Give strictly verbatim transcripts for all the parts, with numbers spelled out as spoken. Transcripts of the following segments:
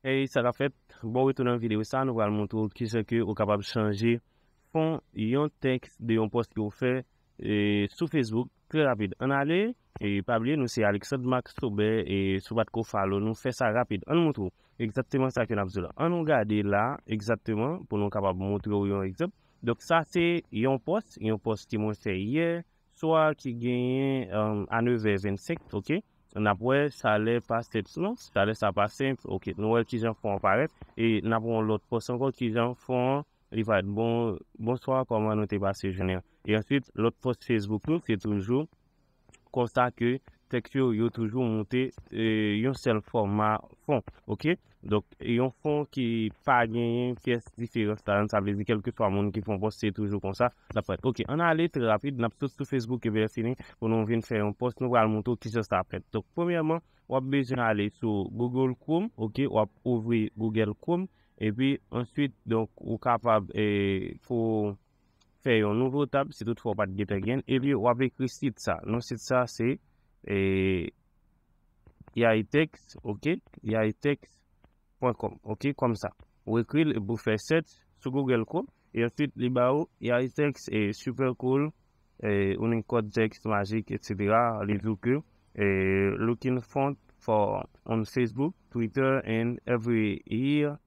Hey, sa k ap fèt? Bon retou nan videyo sa, nou pral montre w kijan ke ou kapab chanje fon yon tèks de yon pòs ke w fè e, sou Facebook trè rapid. Ann ale, e pa bliye nou se Alexandre Max Sober, e si w pa t ko follow nou, fè sa rapid. Ann montre w egzakteman sa ke n ap di w la. Ann nou gade la egzakteman pou nou kapab montre w yon egzanp. Donk sa se yon pòs, yon pòs ke mwen fè yè swa ki genyen, um, a nèv è vennsenk, oke? N ap wè salè pa senp non, salè sa pa senp, oke? Nou wè kijan fon an parèt, e n ap wè yon lòt pòs ankò kijan fon an li va di bon, bonswa, kòman nou te pase jounen an? E answit, lòt pòs Facebook nou, se toujou konsa ke tèks yo, yo toujou moute, e, yon sèl fòma fon, oke? Donk, yon fon ki pa genyen pyès diferans ladan, sa vle di kèlkeswa moun ki fon pòs, se toujou konsa l ap fèt. Oke, ann ale trè rapid, n ap sot sou Facebook epi lè fini, pou nou vin fè yon pòs, nou pral montre w kijan sa ap fèt. Donk, premyèman, w ap bezwen ale sou Google Chrome, oke, w ap ouvri Google Chrome, epi answit, donk, ou kapab, e, pou fè yon nouvo tab, si toutfwa w pa t gentan gen, epi w ap ekri sit sa. Non sit sa se, e, yaitex, oke, yaitex pwen kòm, oke, kòmsa. Ou ekri l epi w fè search sou Google Chrome, e answit li ba ou yaitex e super cool, e, Unicode text magic, et cetera. Li di w ke, e, looking font for on Facebook, Twitter and every year.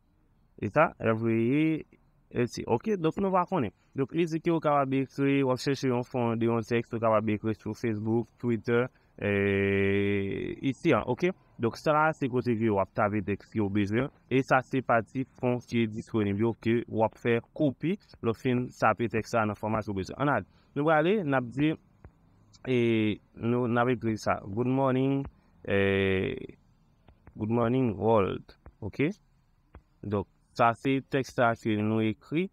E sa, every year, et cetera. Oke, donk nou pa konnen. Donk li di ke ou kapab ekri, w ap chèche yon fon de yon tèks, ou kapab ekri sou Facebook, Twitter, e, isi an, oke? Donk sa la se kote ke w ap tape tèks ke w bezwen, e sa se pati fon ki disponib yo ke w ap fè kopi, lè w fin tape tèks sa nan fòma ke w bezwen. Ann ale, nou prale, n ap di, e, nou, n ap ekri sa, good morning, e, good morning world, oke? Donk, sa se tèks sa ke nou ekri,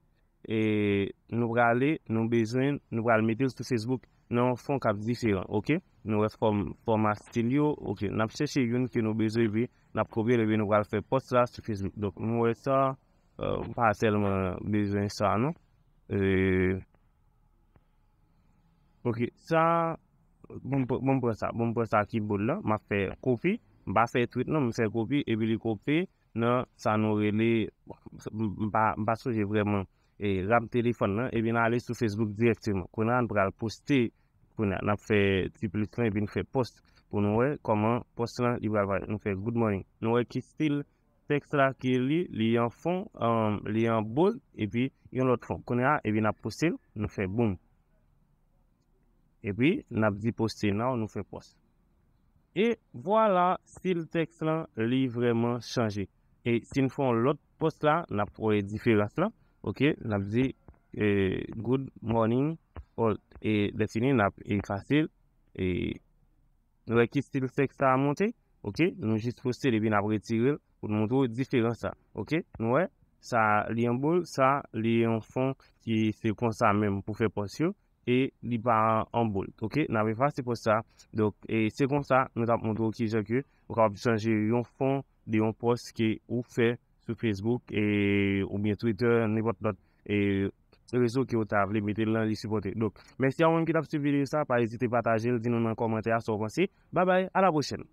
e nou prale, nou bezwen, nou pral mete l sou Facebook nan yon fon k ap diferan, oke? Nou wè fòm, fòma stil yo, oke? N ap chèche youn ke nou bezwen, epi n ap kopye l, epi nou pral fè pòs la sou Facebook. Donk, nou wè sa, e, m pa tèlman bezwen sa, non. E, oke, sa, bon, m pr-, bon, m pran sa, bon, m pran sa ki bold la, m ap fè kopi, m pa fè tweet, non, m fè kopi, epi li kopi, nan sa nou rele, m, m pa, m pa sonje vrèman, e, ram telefòn nan, epi n ale sou Facebook dirèkteman. Kounye a, n pral poste, kounye a, n ap fè ti plis lan, epi n fè pòs, pou nou wè kòman pòs lan, li pral parèt. Nou fè good morning. Nou wè ki stil tèks la ki li, li an fon, um, li an bold, epi yon lòt fon. Kounye a, epi n ap poste l, nou fè boom. Epi, n ap di poste now, nou fè pòs. E vwala, stil tèks lan, li vrèman chanje. E si n fè yon lòt pòs la, n ap wè diferans lan. Oke, n ap di, e, good morning, all. E lè fini, n ap efase l. E nou wè ki stil tèks sa a monte. Oke, nou jis poste l epi n ap retire l pou n montre w diferans sa. Oke, nou wè, sa li an bold, sa li yon fon ki se konsa menm pou fè pòs yo. E li pa an bold. Oke, n ap efase pòs sa. Donk, e se konsa nou t ap montre w kijan ke ou kapab chanje yon fon de yon pòs ke ou fè sou Facebook, e, oubyen Twitter, nenpòt lòt, e, rezo ke ou ta vle mete l lan, li sipòte. Donk, mèsi a ou menm ki t ap swiv videyo sa, pa ezite pataje l, di nou nan kòmantè a sa w panse. Babay, a la pwochèn.